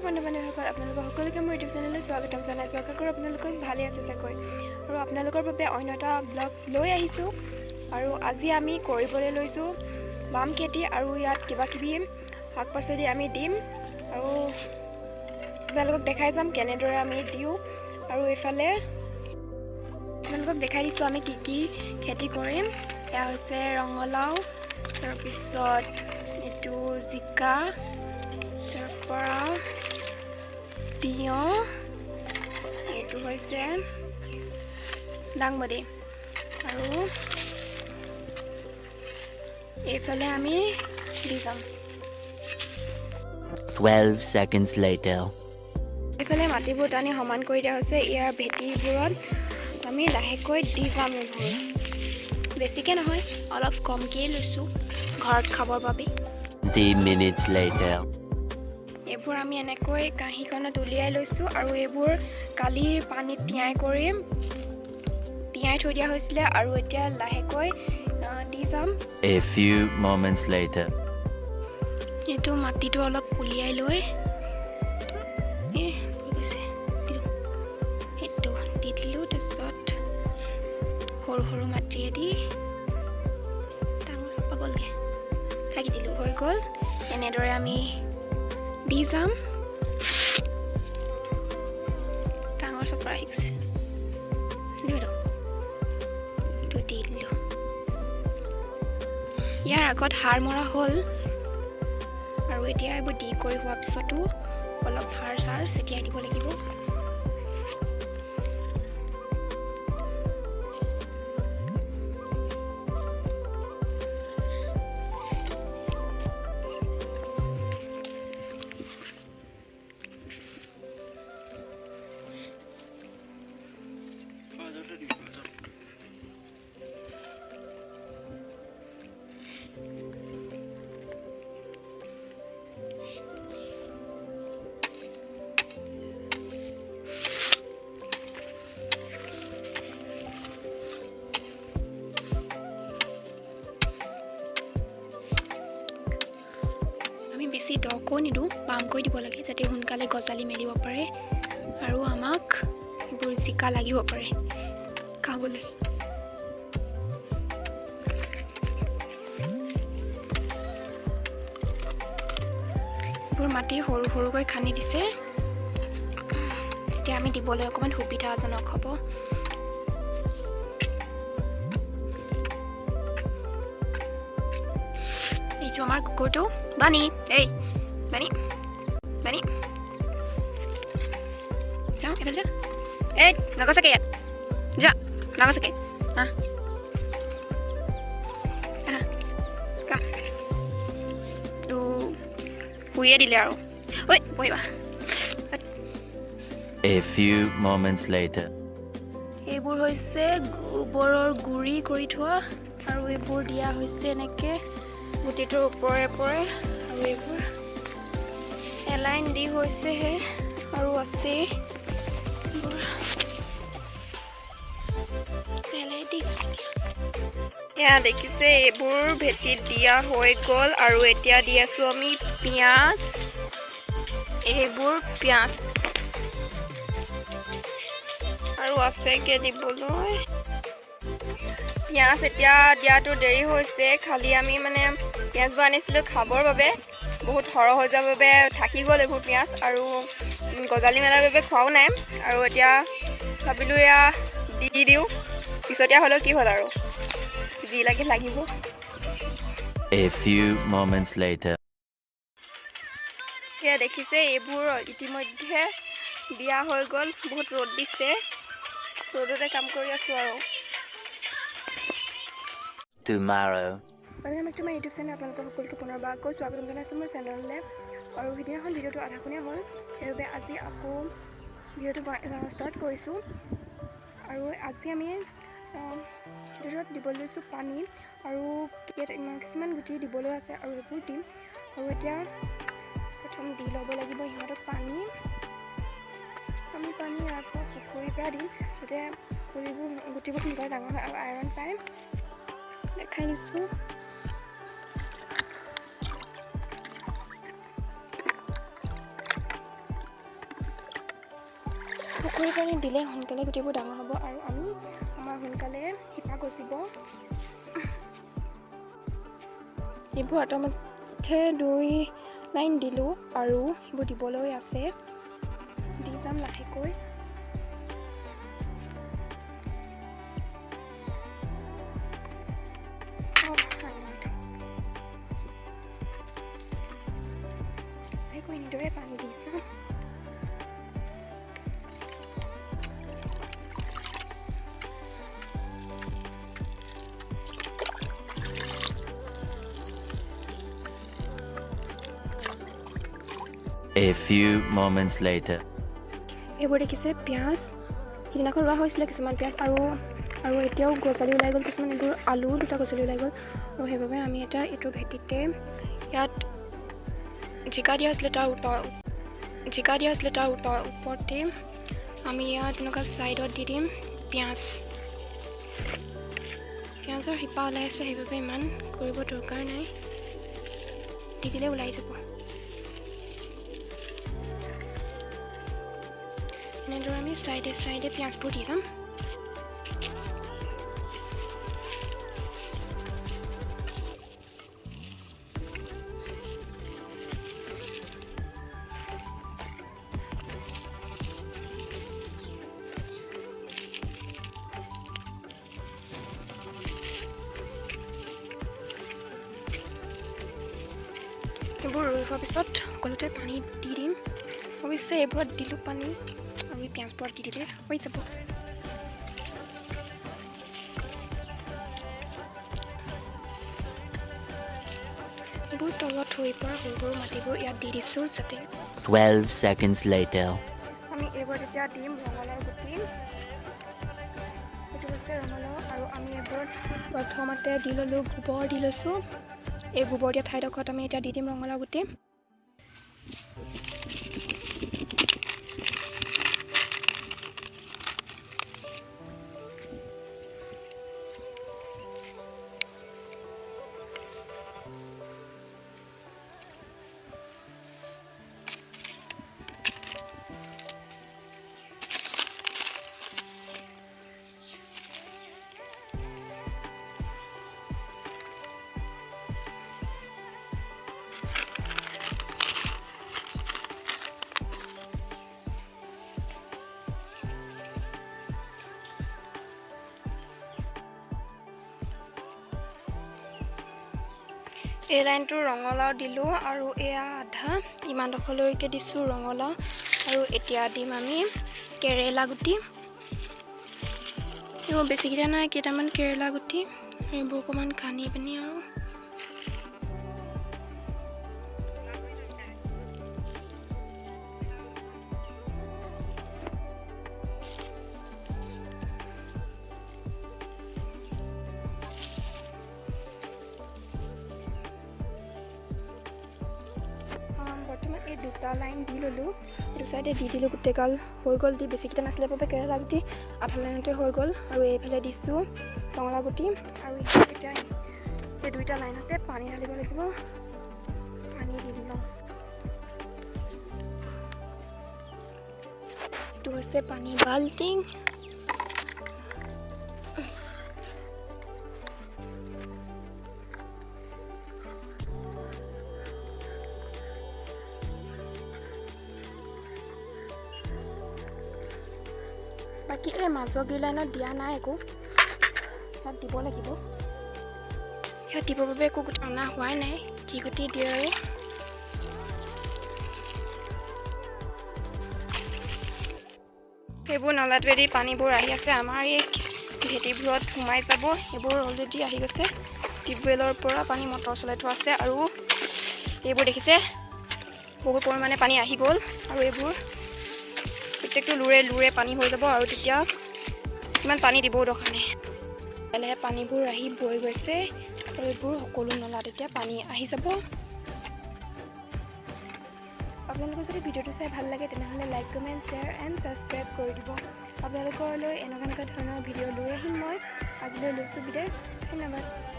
বন্ধু বান্ধৱীসকল, আপোনালোকক সকলোকে মোৰ ইউটিউব চেনেললৈ স্বাগতম জনাইছোঁ। আশা কৰোঁ আপোনালোকক ভালে আছে চাগৈ। আৰু আপোনালোকৰ বাবে অন্য এটা ব্লগ লৈ আহিছোঁ। আৰু আজি আমি কৰিবলৈ লৈছোঁ বাম খেতি, আৰু ইয়াত কিবা কিবি শাক পাচলি আমি দিম আৰু আপোনালোকক দেখাই যাম কেনেদৰে আমি দিওঁ। আৰু এইফালে আপোনালোকক দেখাই দিছোঁ আমি কি কি খেতি কৰিম। এয়া হৈছে ৰঙালাও, তাৰপিছত এইটো জিকা, তাৰপৰা তিয়ঁহ, এইটো হৈছে দাংবডি, আৰু এইফালে আমি দি যাম। 12 seconds later. এইফালে মাটিবোৰ টানি সমান কৰি দিয়া হৈছে। ইয়াৰ ভেটিবোৰত আমি লাহেকৈ দি যাম। এইবোৰ বেছিকৈ নহয়, অলপ কমকৈয়ে লৈছোঁ ঘৰত খাবৰ বাবে। 20 minutes later. এইবোৰ আমি এনেকৈ কাঁহীখনত উলিয়াই লৈছোঁ। আৰু এইবোৰ কালি পানীত তিয়াই থৈ দিয়া হৈছিলে, আৰু এতিয়া লাহেকৈ দি যাম। A few moments later. এইটো মাটিটো অলপ উলিয়াই লৈ গৈছে, সেইটো দি দিলোঁ। তাৰপিছত সৰু সৰু মাটিয়েদি ডাঙৰ চপা গ'লগৈ, থাকি দিলোঁ, হৈ গ'ল। এনেদৰে আমি দি যাম। ডাঙৰ চপৰা আহি গৈছে, দিলোঁ, এইটো দি দিলোঁ। ইয়াৰ আগত সাৰ মৰা হ'ল, আৰু এতিয়া এইবোৰ দি কৰি হোৱাৰ পিছতো অলপ সাৰ চাৰ ছটিয়াই দিব লাগিব। আমি বেছি দকো নিদিওঁ, বামকৈ দিব লাগে যাতে সোনকালে গজালি মেলিব পাৰে আৰু আমাক এইবোৰ জিকা লাগিব পাৰে খাবলৈ। এইবোৰ মাটি সৰু সৰুকৈ খান্দি দিছে, তেতিয়া আমি দিবলৈ অকণমান সুবিধাজনক হ'ব। এইটো আমাৰ কুকুৰটো বানী, এই বানী বানী, যাওঁ এইফালে যা, এই নগছকে ইয়াত যা, নগছকে, আহ আহ কাম তো শুয়ে দিলে আৰু। ঐ বহিবা। A few moments later. এইবোৰ হৈছে গোবৰৰ গুড়ি কৰি থোৱা, আৰু এইবোৰ দিয়া হৈছে এনেকৈ গুটিটোৰ ওপৰে ওপৰে, আৰু এইবোৰ এলাইন দি হৈছেহে, আৰু আছে এয়া দেখিছে এইবোৰ ভেটিত দিয়া হৈ গ'ল। আৰু এতিয়া দি আছোঁ আমি পিঁয়াজ, এইবোৰ পিঁয়াজ আৰু আছেগৈ দিবলৈ। পিঁয়াজ এতিয়া দিয়াটো দেৰি হৈছে, খালি আমি মানে পিঁয়াজবোৰ আনিছিলোঁ খাবৰ বাবে, বহুত সৰহ হৈ যোৱাৰ বাবে থাকি গ'ল এইবোৰ পিঁয়াজ, আৰু গজালি মেলাৰ বাবে খোৱাও নাই। আৰু এতিয়া ভাবিলোঁ এয়া দি দিওঁ, পিছতীয়া হ'লেও কি হ'ল আৰু, যি লাগে লাগিব। A few moments later. এয়া দেখিছে এইবোৰ ইতিমধ্যে দিয়া হৈ গ'ল। বহুত ৰ'দ দিছে, ৰ'দতে কাম কৰি আছোঁ আৰু। Tomorrow. Welcome back to my YouTube channel. আপোনালোকক সকলোকে পুনৰবাৰ আকৌ স্বাগতম জনাইছোঁ মোৰ চেনেললৈ। আৰু সিদিনাখন ভিডিঅ'টো আধাখনীয়া হ'ল, সেইবাবে আজি আকৌ ভিডিঅ'টো ষ্টাৰ্ট কৰিছোঁ। আৰু আজি আমি খেতিডৰাত দিবলৈ লৈছোঁ পানী, আৰু কিছুমান গুটি দিবলৈ আছে আৰু সেইবোৰ দিম। আৰু এতিয়া প্ৰথম দি ল'ব লাগিব সিহঁতক পানী। আমি পানী ইয়াৰ পৰা পুখুৰীৰ পৰা দিম, যাতে পুলিবোৰ গুটিবোৰ সোনকালে ডাঙৰ হয় আৰু আইৰণ পায়। দেখাই দিছোঁ। পুখুৰীৰ পানী দিলে সোনকালে গুটিবোৰ ডাঙৰ হ'ব আৰু আমি আমাৰ সোনকালে শিপা গজিব। এইবোৰ আটামঠে 2 লাইন দিলোঁ আৰু এইবোৰ দিবলৈ আছে, দি যাম লাহেকৈ। লাহেকৈ এনেদৰে পানী দি যাম। A few moments later. এইবোৰ দেখিছে পিঁয়াজ, সিদিনাখন ৰোৱা হৈছিলে কিছুমান পিঁয়াজ আৰু এতিয়াও গজালি ওলাই গ'ল কিছুমান। এইবোৰ আলু 2টা গজালি ওলাই গ'ল আৰু সেইবাবে আমি এটা এইটো ভেটিতে ইয়াত জিকা দিয়া হৈছিলে, তাৰ জিকা দিয়া হৈছিলে তাৰ ওপৰতে আমি ইয়াত তেনেকুৱা ছাইডত দি দিম পিঁয়াজ। পিঁয়াজৰ শিপা ওলাই আছে, সেইবাবে ইমান কৰিব দৰকাৰ নাই, দি দিলে ওলাই যাব। এনেদৰে আমি চাইডে চাইডে পিঁয়াজবোৰ দি যাম। এইবোৰ ৰুই হোৱাৰ পিছত সকলোতে পানী দি দিম। অৱশ্যে এইবোৰত দিলোঁ পানী আৰু এই পিঁয়াজবোৰত দি দিলে হৈ যাব। এইবোৰ তলত হৈ পৰা সৰু সৰু মাটিবোৰ ইয়াত দি দিছোঁ যাতে 12 seconds later. আমি এইবোৰত এতিয়া দিম ৰঙালাও গুটি। এইটো হৈছে ৰঙালাও আৰু আমি এইবোৰত প্ৰথমতে দি ল'লোঁ গোবৰ দি লৈছোঁ। এই গোবৰ দিয়া ঠাইডোখৰত আমি এতিয়া দি দিম ৰঙালাও গুটি। এই লাইনটো ৰঙালাও দিলোঁ আৰু এয়া আধা ইমানডোখৰলৈকে দিছোঁ ৰঙালাও। আৰু এতিয়া দিম আমি কেৰেলা গুটি। এইবোৰ বেছিকেইটা নাই, কেইটামান কেৰেলা গুটি। এইবোৰ অকণমান খান্দি পিনি আৰু বৰ্তমান এই 2টা লাইন দি ল'লোঁ। এইটো চাইডে দি দিলোঁ, গোটেইগাল হৈ গ'ল দি। বেছিকেইটা নাছিলে বাবে কেৰেলা গুটি আধা লাইনতে হৈ গ'ল। আৰু এইফালে দিছোঁ ৰঙালাও গুটি। আৰু এতিয়া এই 2টা লাইনতে পানী ঢালিব লাগিব। পানী দি দিলোঁ। এইটো হৈছে পানী বাল্টিং। বাকী এই মাজৰ লাইনত দিয়া নাই একো, ইয়াত দিব লাগিব। ইয়াত দিবৰ বাবে একো গুটি অনা হোৱাই নাই, কি গুটি দিয়ে আৰু। সেইবোৰ নলাটোৱেদি পানীবোৰ আহি আছে, আমাৰ এই ভেটিবোৰত সোমাই যাব। এইবোৰ অলৰেডি আহি গৈছে। টিউবৱেলৰ পৰা পানী মটৰ চলাই থোৱা আছে আৰু এইবোৰ দেখিছে বহুত পৰিমাণে পানী আহি গ'ল। আৰু এইবোৰ প্ৰত্যেকটো লুৰে লুৰে পানী হৈ যাব আৰু তেতিয়া ইমান পানী দিবও দৰকাৰ নাই। লাহে পানীবোৰ আহি বৈ গৈছে আৰু এইবোৰ সকলো নলাত এতিয়া পানী আহি যাব। আপোনালোকৰ যদি ভিডিঅ'টো চাই ভাল লাগে তেনেহ'লে like, comment, share and subscribe কৰি দিব। আপোনালোকলৈ এনেকুৱা এনেকুৱা ধৰণৰ ভিডিঅ' লৈ আহিম মই। আজিলৈ লৈছোঁ বিদায়, ধন্যবাদ।